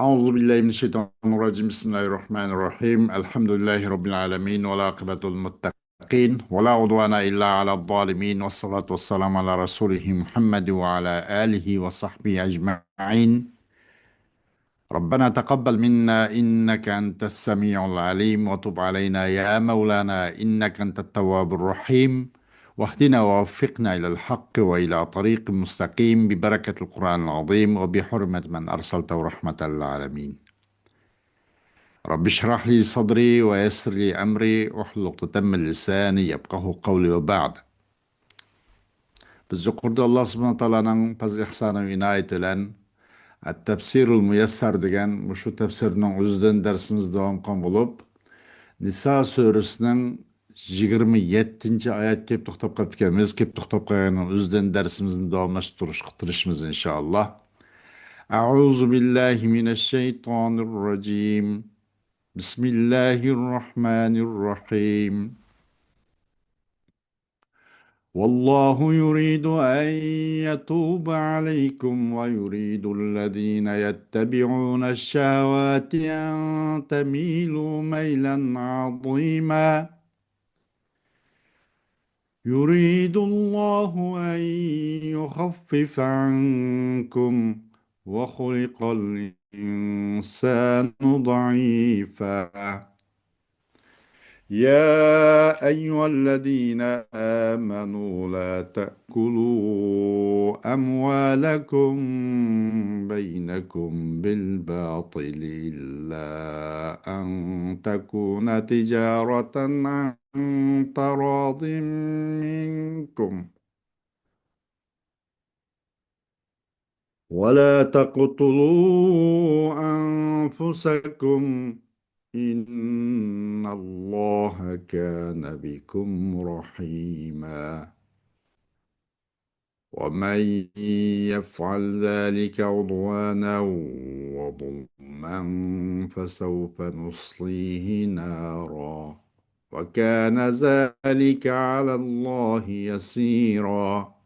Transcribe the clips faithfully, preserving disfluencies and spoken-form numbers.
أعوذ بالله من الشيطان الرجيم. بسم الله الرحمن الرحيم. الحمد لله رب العالمين، والعاقبة للمتقين، ولا عدوان إلا على الظالمين، والصلاة والسلام على رسوله محمد وعلى آله وصحبه أجمعين. ربنا تقبل منا إنك أنت السميع العليم، وتب علينا يا مولانا إنك أنت التواب الرحيم، واهدنا ووفقنا إلى الحق وإلى طريق مستقيم ببركة القرآن العظيم وبحرمة من أرسلته رحمة للعالمين. رب اشرح لي صدري ويسر لي أمري واحلل عقدة من لساني يفقهوا قولي وبعد. بىز يۇقىرىدا ئاللا سۇبھانەھۇ تائالانىڭ پەزلى ئىھسانى ۋە ئىنايىتى بىلەن ئەت-تەپسىرۇل مۇيەسسەر دېگەن مۇشۇ تەپسىرنىڭ ئۆزىدىن دەرسىمىز داۋام قىلغان بولۇپ، نىسا سۈرىسىنىڭ يىگىرمە يەتتىنچى ئايەتكە كېلىپ توختاپ قاپتىكەنمىز. كېلىپ توختاپ قالغاننىڭ ئۆزىدىن دەرسىمىزنى داۋاملاشتۇرۇشقا تىرىشىمىز، ئىنشائاللا. أعوذ بالله من الشيطان الرجيم. بسم الله الرحمن الرحيم. والله يريد أن يتوب عليكم ويريد الذين يتبعون الشهوات أن تميلوا ميلا عظيما. يريد الله أن يخفف عنكم وخلق الإنسان ضعيفا. يا أيها الذين آمنوا لا تأكلوا أموالكم بينكم بالباطل إلا أن تكون تجارة عن تراض منكم ولا تقتلوا أنفسكم إن الله كان بكم رحيما. ومن يفعل ذلك عدوانا وظلما فسوف نصليه نارا وكان ذلك على الله يسيرا.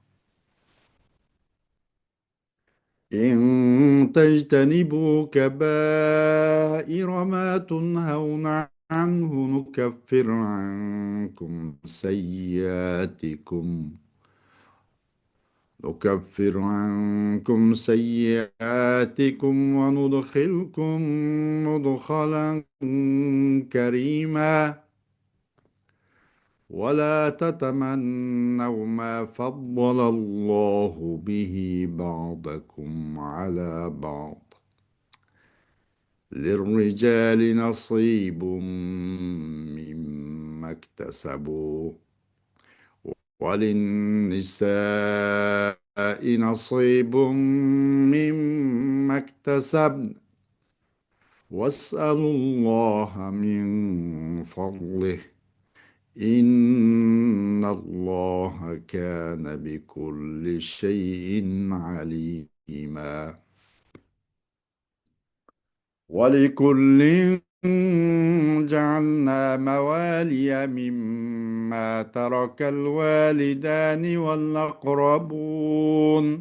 إن تجتنبوا كبائر ما تنهون عنه نكفر عنكم سيئاتكم نكفر عنكم سيئاتكم وندخلكم مدخلا كريما. ولا تتمنوا ما فضل الله به بعضكم على بعض. للرجال نصيب مما اكتسبوا وللنساء نصيب مما اكتسبن واسألوا الله من فضله إن الله كان بكل شيء عليما. ولكل جعلنا موالي مما ترك الوالدان والأقربون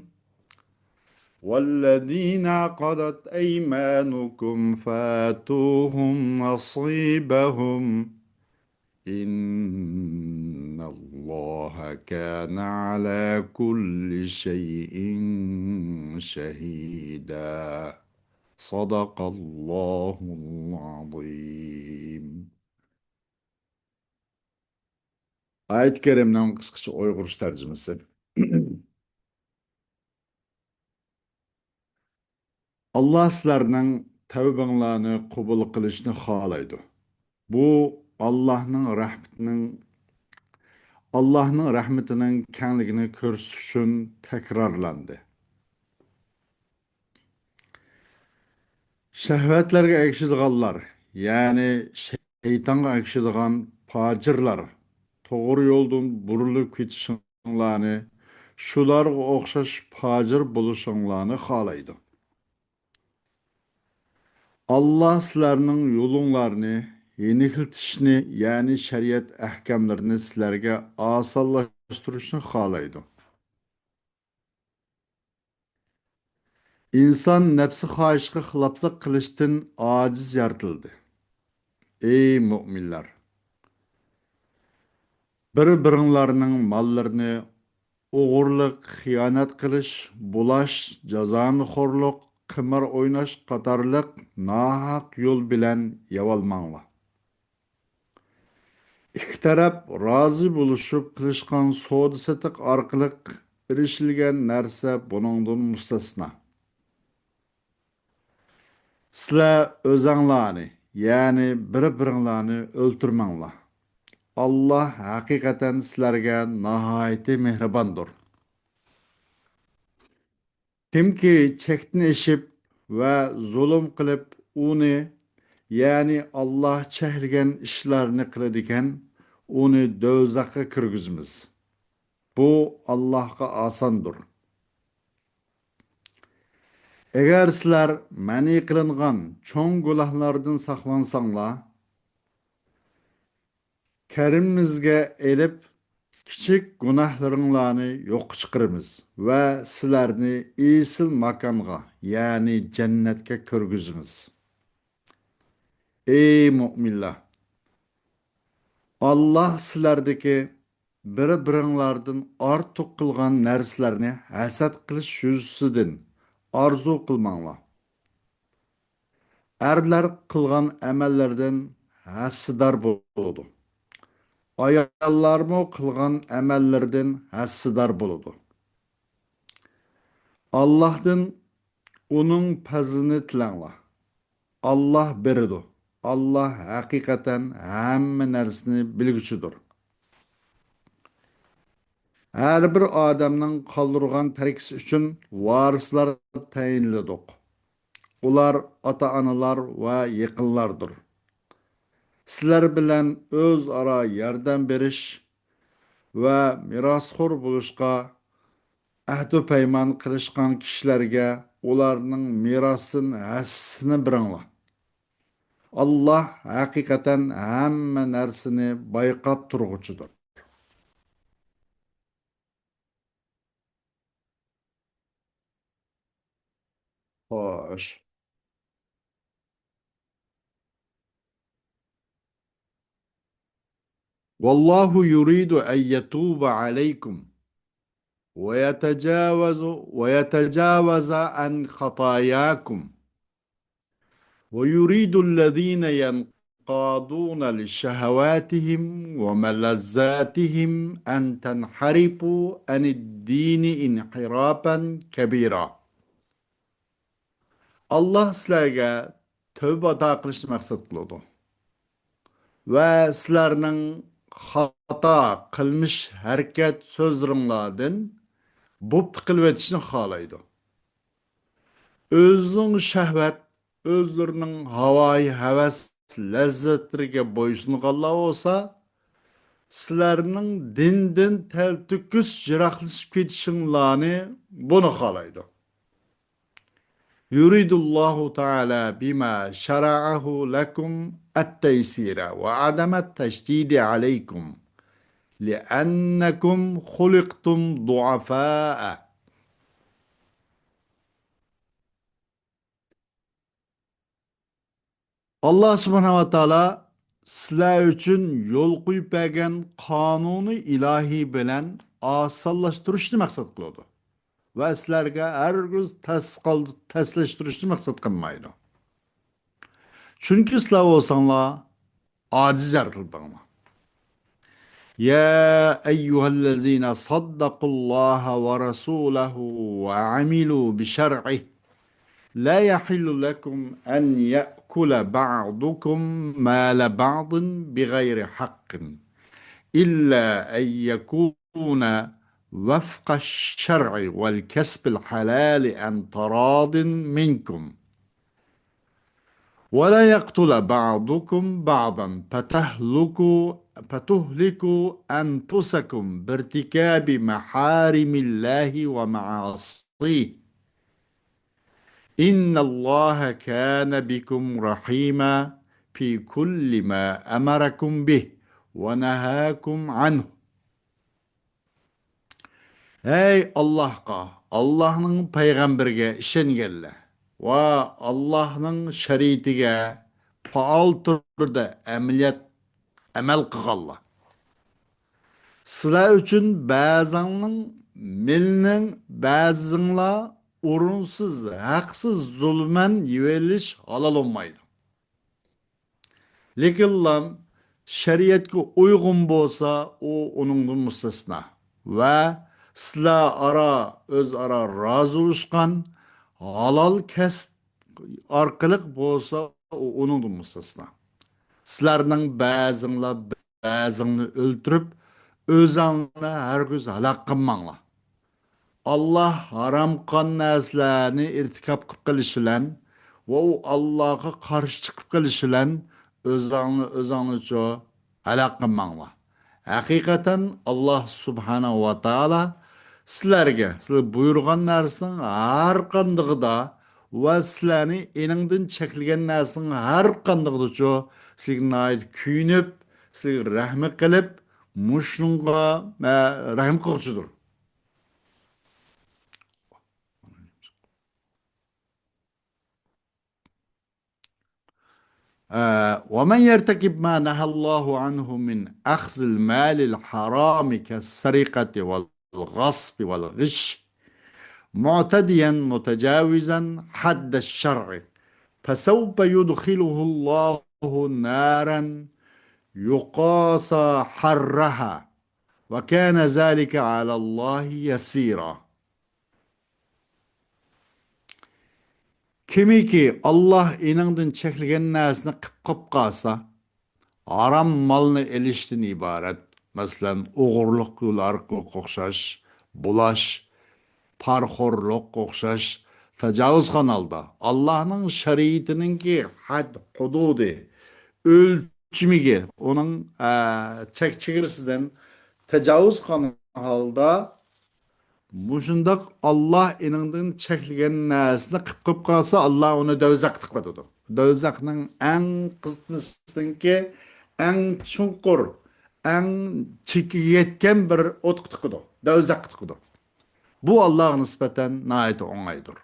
والذين عقدت أيمانكم فآتوهم نصيبهم إن الله كان على كل شيء شهيدا. صدق الله العظيم. ئايەت كەرىمنىڭ قىسقىچە ئۇيغۇرچە تەرجىمىسى. ئاللا سىلەرنىڭ تەۋبىڭلارنى قوبۇل قىلىشنى خالايدۇ. بۇ ئاللاھنىڭ رەھمىتىنىڭ، ئاللاھنىڭ رەھمىتىنىڭ كەڭلىكىنى كۆرسىتىش ئۈچۈن تەكرارلاندى. شەھۋەتلەرگە ئەگىشىدىغانلار، يەنى شەيتانغا ئەگىشىدىغان پاجىرلار، توغرا يولدىن بۇرۇلۇپ كېتىشىڭلارنى، شۇلارغا ئوخشاش پاجىر بولۇشۇڭلارنى خالايدۇ. ئاللا سىلەرنىڭ يولۇڭلارنى يېنىكلىتىشنى، يەنى شەرىئەت ئەھكاملىرىنى سىلەرگە ئاسانلاشتۇرۇشنى خالايدۇ. ئىنسان نەپسى خاھىشقا خىلاپلىق قىلىشتىن ئاجىز يارىتىلدى. ئەي مۆمىنلەر! بىر-بىرىڭلارنىڭ ماللىرىنى ئوغرىلىق، خىيانەت قىلىش، بۇلاش، جازانىخورلۇق، قىمار ئويناش قاتارلىق ناھەق يول بىلەن يەۋالماڭلار. ئىككى تەرەپ رازى بولۇشۇپ قىلىشقان سودا-سېتىق ئارقىلىق ئېرىشىلگەن نەرسە بۇنىڭدىن مۇستەسنا. سىلەر ئۆزەڭلارنى، يەنى بىر-بىرىڭلارنى ئۆلتۈرمەڭلار. ئاللاھ ھەقىقەتەن سىلەرگە ناھايىتى مېھرىباندۇر. كىمكى چەكتىن ئېشىپ ۋە زۇلۇم قىلىپ، ئۇنى، يەنى ئاللاھ چەكلىگەن ئىشلارنى قىلىدىكەن، ئۇنى دوزاخقا كىرگۈزىمىز. بۇ ئاللاھقا ئاساندۇر. ئەگەر سىلەر مەنئى قىلىنغان چوڭ گۇناھلاردىن ساقلانساڭلار، كەرىمىمىزگە ئېلىپ، كىچىك گۇناھلىرىڭلارنى يوققا چىقىرىمىز ۋە سىلەرنى ئېسىل ماكانغا، يەنى جەننەتكە كىرگۈزىمىز. ئەي مۆمىنلەر! ئاللاھ سىلەردىكى بىر-بىرىڭلاردىن ئارتۇق قىلغان نەرسىلەرنى ھەسەت قىلىش يۈزىسىدىن ئارزۇ قىلماڭلار. ئەرلەر قىلغان ئەمەللىرىدىن ھەسسىدار بولىدۇ. ئاياللارمۇ قىلغان ئەمەللىرىدىن ھەسسىدار بولىدۇ. ئاللاھتىن ئۇنىڭ پەزلىنى تىلەڭلار. ئاللاھ بېرىدۇ. ئاللاھ ھەقىقەتەن ھەممە نەرسىنى بىلگۈچىدۇر. ھەر بىر ئادەمنىڭ قالدۇرغان تەركىسى ئۈچۈن ۋارىسلار تەيىنلىدۇق. ئۇلار ئاتا-ئانىلار ۋە يېقىنلاردۇر. سىلەر بىلەن ئۆزئارا ياردەم بېرىش ۋە مىراسخور بولۇشقا ئەھدۇ پەيمان قىلىشقان كىشىلەرگە ئۇلارنىڭ مىراسىدىن ھەسسىسىنى بېرىڭلار. ئاللاھ ھەقىقەتەن ھەممە نەرسىنى بايقاپ تۇرغۇچىدۇر. خوش. والله يريد أن يتوب عليكم ويتجاوز، ويتجاوز عن خطاياكم. ويريد الذين ينقادون لشهواتهم وملذاتهم أن تنحرفوا عن الدين انحرافا كبيرا. ئاللاھ سىلەرگە تەۋبە ئاتا قىلىشنى مەقسەت قىلىدۇ ۋە سىلەرنىڭ خاتا قىلمىش ھەرىكەت سۆزلىرىڭلاردىن بوپتا قىلىۋېتىشنى خالايدۇ. ئۆزىنىڭ شەھۋەت، ئۆزلىرىنىڭ ھاۋايى ھەۋەس لەززەتلىرىگە بويسۇنغانلار بولسا، سىلەرنىڭ دىندىن تەلتۆكۈس يىراقلىشىپ كېتىشىڭلارنى بۇنى خالايدۇ. يريد الله تعالى بما شرعه لكم التيسير وعدم التشديد عليكم لأنكم خلقتم ضعفاء. ئاللاھ سۇبھانەھۇ ۋە تائالا سىلەر ئۈچۈن يول قويۇپ بەرگەن قانۇنى ئىلاھىي بىلەن ئاسانلاشتۇرۇشنى مەقسەت قىلىدۇ ۋە سىلەرگە ھەرگىز تەس قالدۇ-، تەسلەشتۈرۈشنى مەقسەت قىلمايدۇ. چۈنكى سىلەر بولساڭلار ئاجىز يارىتىلدىڭلار. يا أيها الذين صدقوا الله ورسوله وعملوا بشرعه لا يحل لكم أن يأكل بعضكم مال بعض بغير حق إلا أن يكون وفق الشرع والكسب الحلال عن تراض منكم. ولا يقتل بعضكم بعضا فتهلكوا، فتهلكوا أنفسكم بارتكاب محارم الله ومعاصيه. إن الله كان بكم رحيما في كل ما أمركم به ونهاكم عنه. ھەي ئاللاھقا، ئاللاھنىڭ پەيغەمبىرىگە ئىشەنگەنلەر ۋە ئاللاھنىڭ شەرىئىتىگە پائال تۈردە ئەمەلىيەت، ئەمەل قىلغانلار. سىلەر ئۈچۈن بەزىڭنىڭ مېلىنىڭ بەزىڭلار ئورۇنسىز، ھەقسىز زۇلمەن يېۋېلىش ھالال بولمايدۇ. لېكىنلا شەرىئەتكە ئۇيغۇن بولسا، ئۇ ئۇنىڭدىن مۇستەسنا. ۋە سىلەر ئارا، ئۆزئارا رازى بولۇشقان ھالال كەسىپ ئارقىلىق بولسا، ئۇ ئۇنىڭدىن مۇستەسنا. سىلەرنىڭ بەزىڭلار بەزىڭنى ئۆلتۈرۈپ، ئۆزەڭلارنى ھەرگىز ھالاك قىلماڭلار. ئاللاھ ھارام قىلغان نەرسىلەرنى ئىرتىكاب قىلىپ قېلىش بىلەن ۋە ئۇ ئاللاھقا قارشى چىقىپ قېلىش بىلەن ئۆزەڭلار، ئۆزەڭلارچۇ ھالاك قىلماڭلار. ھەقىقەتەن ئاللاھ سۇبھانەھۇ ۋە تائالا سىلەرگە، سىلەر بۇيرۇغان نەرسىنىڭ ھەر قاندىقىدا ۋە سىلەرنى ئېنىڭدىن چەكلىگەن نەرسىنىڭ ھەر قاندىقىدىچۇ سىلەرگە ناھايىتى كۆيۈنۈپ، سىلەرگە رەھمى قىلىپ، مۇشۇنىڭغا، ئە، رەھىم قىلغۇچىدۇر. ئە، ومن يرتكب ما نهى الله عنه من أخذ المال الحرام كالسرقة والغصب والغش معتديا متجاوزا حد الشرع فسوف يدخله الله نارا يقاصى حرها وكان ذلك على الله يسيرا. كىمكى ئاللاھ ئېنىڭدىن چەكلىگەن نەرسىنى قىپ قىپ قالسا، ھارام مالنى ئېلىشتىن ئىبارەت، مەسىلەن، ئوغرىلىق يول ئارقىلىق ئوخشاش، بۇلاش، پارىخورلۇق ئوخشاش تاجاۋۇزخان ھالدا، ئاللاھنىڭ شەرىئىتىنىڭكى ھەد ھۇدۇدى، ئۆلچىمىگە، ئۇنىڭ، ئە، چەك چېگرىسىدىن تاجاۋۇز قىلغان ھالدا، مۇشۇنداق ئاللاھ ئېنىڭدىن چەكلىگەن نەرسىنى قىپ قىپ قالسا، ئاللاھ ئۇنى دوزاخقا قىلىدۇ. دوزاخنىڭ ئەڭ قىزىتمىسىنىڭكى ئەڭ چوڭقۇر، ئەڭ چېكىگە يەتكەن بىر ئوتقا تىقىدۇ. دوزاخقا تىقىدۇ. بۇ ئاللاھقا نىسبەتەن ناھايىتى ئوڭايدۇر.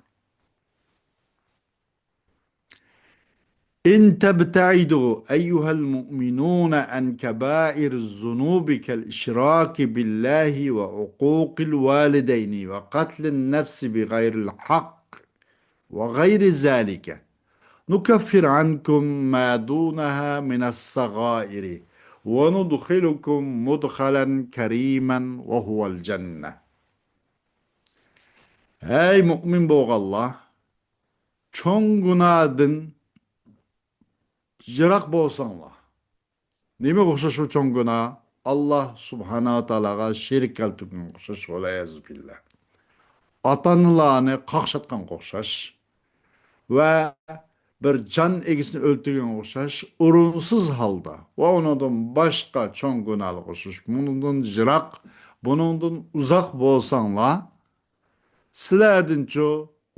إن تبتعدوا أيها المؤمنون عن كبائر الذنوب كالإشراك بالله وعقوق الوالدين وقتل النفس بغير الحق وغير ذلك نكفر عنكم ما دونها من الصغائر وندخلكم مدخلا كريما وهو الجنة. ھەي مۇئمىن بولغانلار! چوڭ گۇناھتىن يىراق بولساڭلار. نېمىگە ئوخشاش ئۇ چوڭ گۇناھ؟ ئاللاھ سۇبھانەھۇ ۋە تائالاغا شېرىك كەلتۈرگەنگە ئوخشاش، ۋەلئىيازۇ بىللاھ. ئاتا-ئانىلارنى قاقشاتقانغا ئوخشاش ۋە بىر جان ئىگىسىنى ئۆلتۈرگەنگە ئوخشاش، ئورۇنسىز ھالدا ۋە ئۇنىڭدىن باشقا چوڭ گۇناھلارغا ئوخشاش، بۇنىڭدىن يىراق، بۇنىڭدىن ئۇزاق بولساڭلار، سىلەردىنچۇ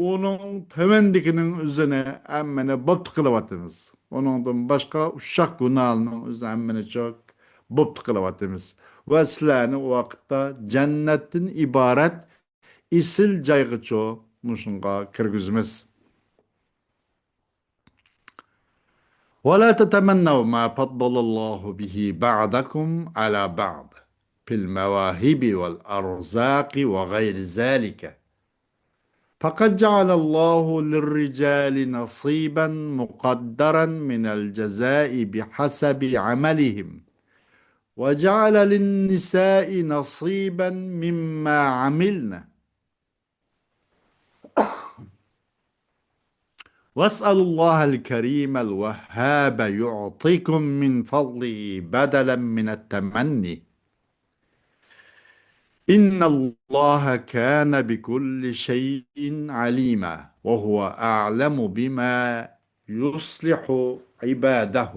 ئۇنىڭ تۆۋەندىكىنىڭ ئۆزىنى ھەممىنى بوپتۇ قىلىۋاتىمىز. ئۇنىڭدىن باشقا ئۇششاق گۇناھلارنىڭ ئۆزى ھەممىنىچۇ بوپتۇ قىلىۋاتىمىز. ۋە سىلەرنى ئۇ ۋاقىتتا جەننەتتىن ئىبارەت ئېسىل جايغىچۇ مۇشۇنىڭغا كىرگۈزىمىز. ولا تتمنوا ما فضل الله به بعضكم على بعض في المواهب والأرزاق وغير ذلك فقد جعل الله للرجال نصيبا مقدرا من الجزاء بحسب عملهم وجعل للنساء نصيبا مما عملن واسألوا الله الكريم الوهاب يعطكم من فضله بدلا من التمني إن الله كان بكل شيء عليما وهو أعلم بما يصلح عباده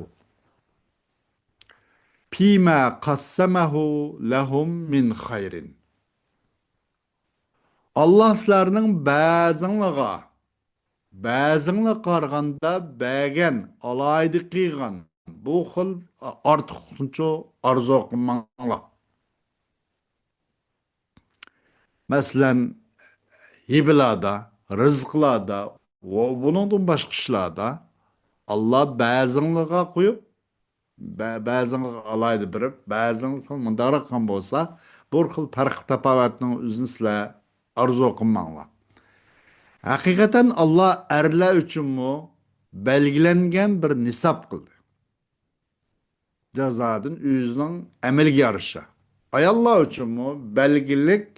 فيما قسمه لهم من خير. ئاللاھ سىلەرنىڭ بەزىڭلارغا، بەزىڭلارغا قارىغاندا بەرگەن، ئالاھىدە قىلغان بۇ خىل ئارتۇقلۇقنىچۇ ئارزۇ قىلماڭلار. مەسىلەن، ھىبىلاردا، رىزقلاردا ۋە بۇنىڭدىن باشقا ئىشلاردا ئاللا بەزىڭلارغا قويۇپ، بە-، بەزىڭلارغا ئالاھىدە بېرىپ، بەزىڭلارغا مۇنداقراق قىلغان بولسا، بۇ خىل پەرق تاپاۋەتنىڭ ئۆزىنى سىلەر ئارزۇ قىلماڭلار. ھەقىقەتەن ئاللا ئەرلەر ئۈچۈنمۇ بەلگىلەنگەن بىر نىساب قىلدى. جازادىن ئۆزىنىڭ ئەمىلىگە يارىشا. ئاياللار ئۈچۈنمۇ بەلگىلىك،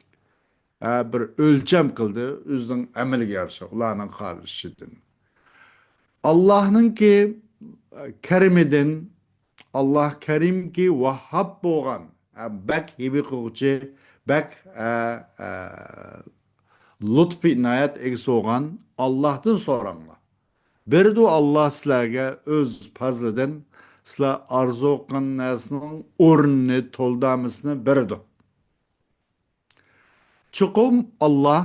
ئە، بىر ئۆلچەم قىلدى، ئۆزىنىڭ ئەمىلىگە يارىشا، ئۇلارنىڭ قارىشىدىن. ئاللاھنىڭكى، ئە، كەرىمىدىن، ئاللاھ كەرىمكى ۋاھھاب بولغان، ئە، بەك ھىبە قىلغۇچى، بەك، ئە، ئە، لۇتپى ئىنايەت ئىگىسى بولغان ئاللاھتىن سوراڭلار. بېرىدۇ ئاللا سىلەرگە ئۆز پەزلىدىن، سىلەر ئارزۇ قىلغان نەرسىنىڭ ئورنىنى، تولدۇرمىسىنى بېرىدۇ. چوقۇم ئاللا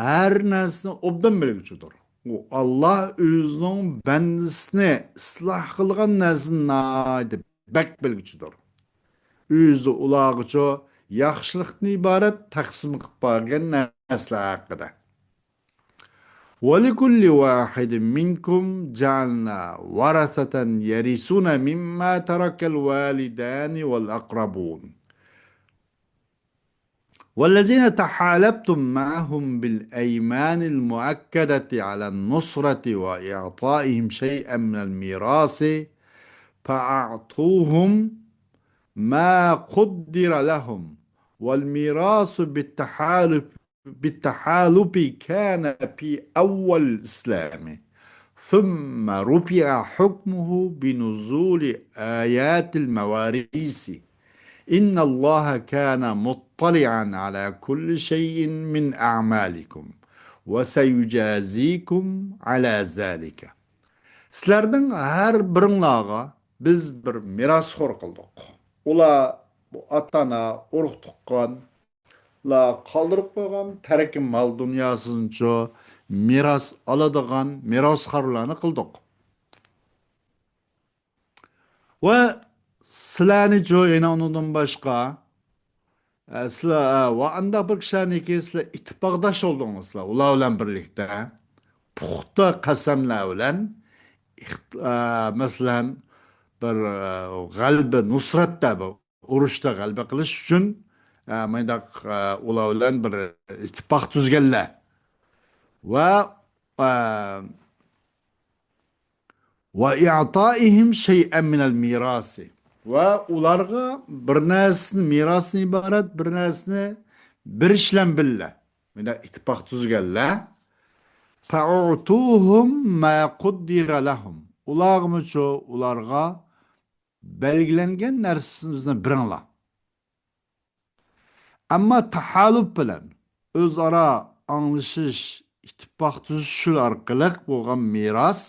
ھەر نەرسىنى ئوبدان بىلگۈچىدۇر. ئۇ ئاللا ئۆزىنىڭ بەندىسىنى ئىسلاھ قىلغان نەرسىنى ناھايىتى بەك بىلگۈچىدۇر. ئۆزى ئۇلارغىچۇ ياخشىلىقتىن ئىبارەت تەقسىم قىلىپ بەرگەن نەرسىلەر ھەققىدە. ولكل واحد منكم جعلنا ورثة يرثون مما ترك الوالدان والأقربون والذين تحالفتم معهم بالأيمان المؤكدة على النصرة وإعطائهم شيئا من الميراث فأعطوهم ما قدر لهم والميراث بالتحالف بالتحالف كان في أول الإسلام، ثم رفع حكمه بنزول آيات المواريث، إن الله كان مطلعا على كل شيء من أعمالكم، وسيجازيكم على ذلك. سىلەرنىڭ ھەر بىرىڭلارغا بىز بىر مىراسخور قىلدۇق. ئۇلار، بۇ ئاتا-ئانا، ئۇرۇق-تۇغقان، لا قالدۇرۇپ قويغان تەركە مال دۇنياسىنىچۇ مىراس ئالىدىغان مىراسخورلارنى قىلدۇق. ۋە سىلەرنىچۇ يەنە ئۇنىڭدىن باشقا، ئە، سىلەر، ئە، ۋە ئانداق بىر كىشىلەرنىكى سىلەر ئىتتىپاقداش بولدۇڭلار سىلەر، ئۇلار بىلەن بىرلىكتە پۇختا قەسەملەر بىلەن ئىخت-، ئە، مەسىلەن، بىر، ئە، غەلىبە، نۇسرەتتە بىر ئۇرۇشتا غەلىبە قىلىش ئۈچۈن، ئە، مۇنداق، ئە، ئۇلار بىلەن بىر ئىتتىپاق تۈزگەنلەر. ۋە، ئە، ۋە ئىئتائىھىم شەيئەن مىنەل مىراسى. ۋە ئۇلارغا بىر نەرسىنى، مىراستىن ئىبارەت بىر نەرسىنى بېرىش بىلەن بىللە، مۇنداق ئىتتىپاق تۈزگەنلەر. فەئۇتۇھۇم ما قۇددىرە لەھۇم. ئۇلارغىمۇچۇ، ئۇلارغا بەلگىلەنگەن نەرسىنى بېرىڭلار. ئەمما تاھالۇپ بىلەن ئۆزئارا ئاڭلىشىش، ئىتتىپاق تۈزۈشۈش ئارقىلىق بولغان مىراس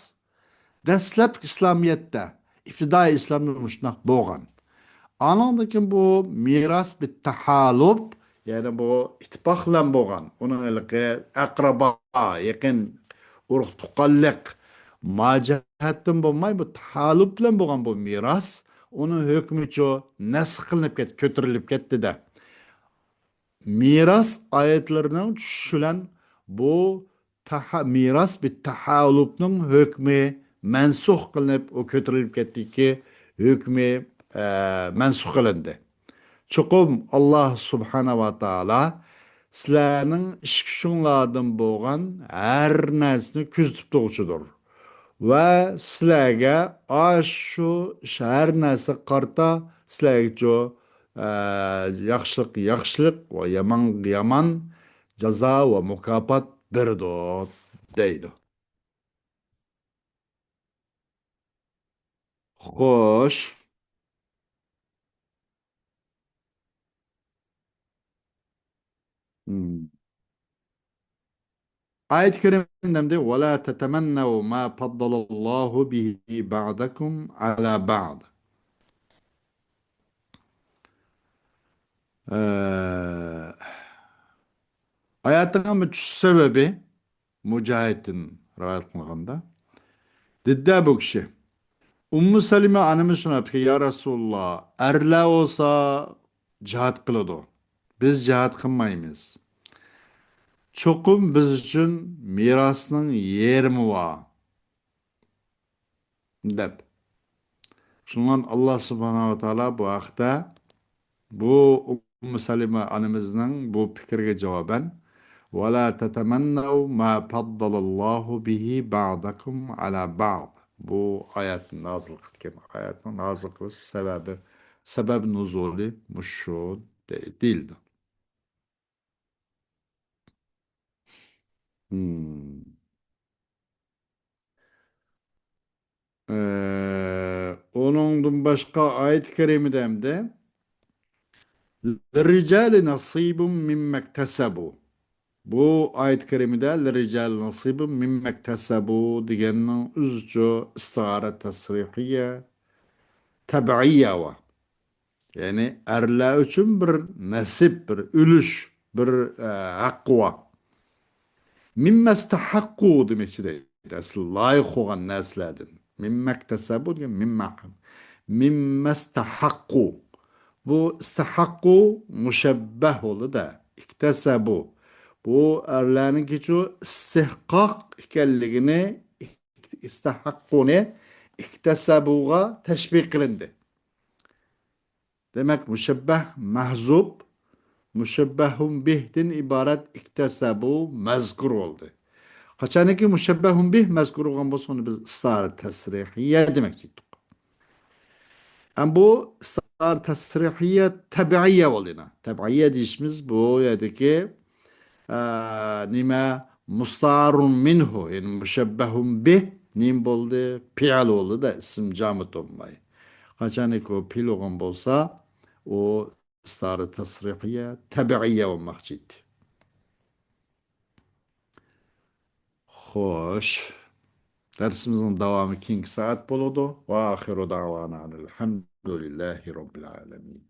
دەسلەپكى ئىسلامىيەتتە، ئىپتىدائىي ئىسلامدا مۇشۇنداق بولغان. ئانىڭدىن كېيىن بۇ مىراس بىتتاھالۇپ، يەنى بۇ ئىتتىپاق بىلەن بولغان، ئۇنىڭ ھېلىقى ئەقرىبا، يېقىن ئۇرۇق-تۇغقانلىق، ما جەھەتتىن بولماي، بۇ تاھالۇپ بىلەن بولغان بۇ مىراس، ئۇنىڭ ھۆكمىچۇ نەسخ قىلىنىپ كەتتى، كۆتۈرۈلۈپ كەتتى-دە. مىراس ئايەتلىرىنىڭ چۈشۈشى بىلەن بۇ تاھا-، مىراس بىتتاھالۇپنىڭ ھۆكمى مەنسۇخ قىلىنىپ، ئۇ كۆتۈرۈلۈپ كەتتىكى ھۆكمى، ئە، مەنسۇخ قىلىندى. چوقۇم ئاللا سۇبھانە ۋە تائالا سىلەرنىڭ ئىش-كۈچۈڭلاردىن بولغان ھەر نەرسىنى كۆزىتىپ تۇرغۇچىدۇر. ۋە سىلەرگە ئاشۇ ئىش، ھەر نەرسىگە قارىتا سىلەرگىچۇ، ئە، ياخشىلىق ياخشىلىق ۋە يامانغا يامان جازا ۋە مۇكاپات بېرىدۇ، دەيدۇ. خوش. مم. ئايەت كەرىمە نېمە دەيدۇ؟ ولا تتمنوا ما فضل الله به بعضكم على بعض. ئە، ئايەتنىڭ چۈشۈش سەۋەبى مۇجاھىدتىن رىۋايەت قىلغاندا، دېدى بۇ كىشى، ئۇممۇ سەلىمە ئانىمىز شۇنداق دېدى، يا رەسۇلاللا، ئەرلەر بولسا جىھاد قىلىدۇ، بىز جىھاد قىلمايمىز. چوقۇم بىز ئۈچۈن مىراسنىڭ يېرىمى بار، دەپ. شۇنىڭ بىلەن ئاللا سۇبھانەھۇ ۋە تائالا بۇ ھەقتە، بۇ ئۇممۇ سەلىمە ئانىمىزنىڭ بۇ پىكرىگە جاۋابەن، «ولا تتمنوا ما فضل الله به بعضكم على بعض» بۇ ئايەتنى نازىل قىلغان. ئايەتنىڭ نازىل قىلىش سەۋەبى، سەۋەب نۇزۇلى مۇشۇ دەيدۇ. ئۇنىڭدىن باشقا ئايەت كەرىمىدە ئەمدى «للرجال نصيب مما اكتسبوا». بۇ ئايەت كەرىمىدە «للرجال نصيب مما اكتسبوا» دېگەننىڭ ئۆزىچە ئىستىئارە تەسرىھىيە، تەبىئىيە بار. يەنى ئەرلەر ئۈچۈن بىر نەسىب، بىر ئۈلۈش، بىر، ئە، ھەققى بار. «مما استحقوا» دېمەكچى دەيدۇ. ئەسلى لايىق بولغان نەرسىلەردىن. «مما اكتسبوا» دېگەن «مما». «مما استحقوا». بۇ «استحقوا» مۇشەببەھ بولدى-دە. «اكتسبوا». بۇ ئەرلەرنىڭكىچۇ ئىستىھقاق ئىكەنلىكىنى، «ئىستەھەققۇنى» «ئىكتەسەبۇغا» تەشبىھ قىلىندى. دېمەك، مۇشەببەھ مەھزۇپ، مۇشەببەھۇن بىھدىن ئىبارەت «ئىكتەسەبۇ» مەزكۇر بولدى. قاچانكى مۇشەببەھۇن بىھ مەزكۇر بولغان بولسا، ئۇنى بىز ئىستىئارە تەسرىھىيە دېمەكچى ئىدۇق. ئەم بۇ ئىستىئارە تەسرىھىيە تەبىئىيە بولدى. تەبىئىيە دېيىشىمىز بۇ يەردىكى، ئە، نېمە، مۇستەئارۇن مىنھۇ، يەنى مۇشەببەھۇن بىھ نېمە بولدى؟ پېئىل بولدى-دە، ئىسىم جامىت بولماي. قاچانكى ئۇ پېئىل بولغان بولسا، ئۇ ئىستىئارە تەسرىھىيە تەبىئىيە بولماقچى ئىدى. خوش. دەرسىمىزنىڭ داۋامى كېيىنكى سائەت بولىدۇ. ۋە ئاخىرۇ دەئۋانا ئەنىل ھەمدۇلىللاھى رەببىل ئالەمىن.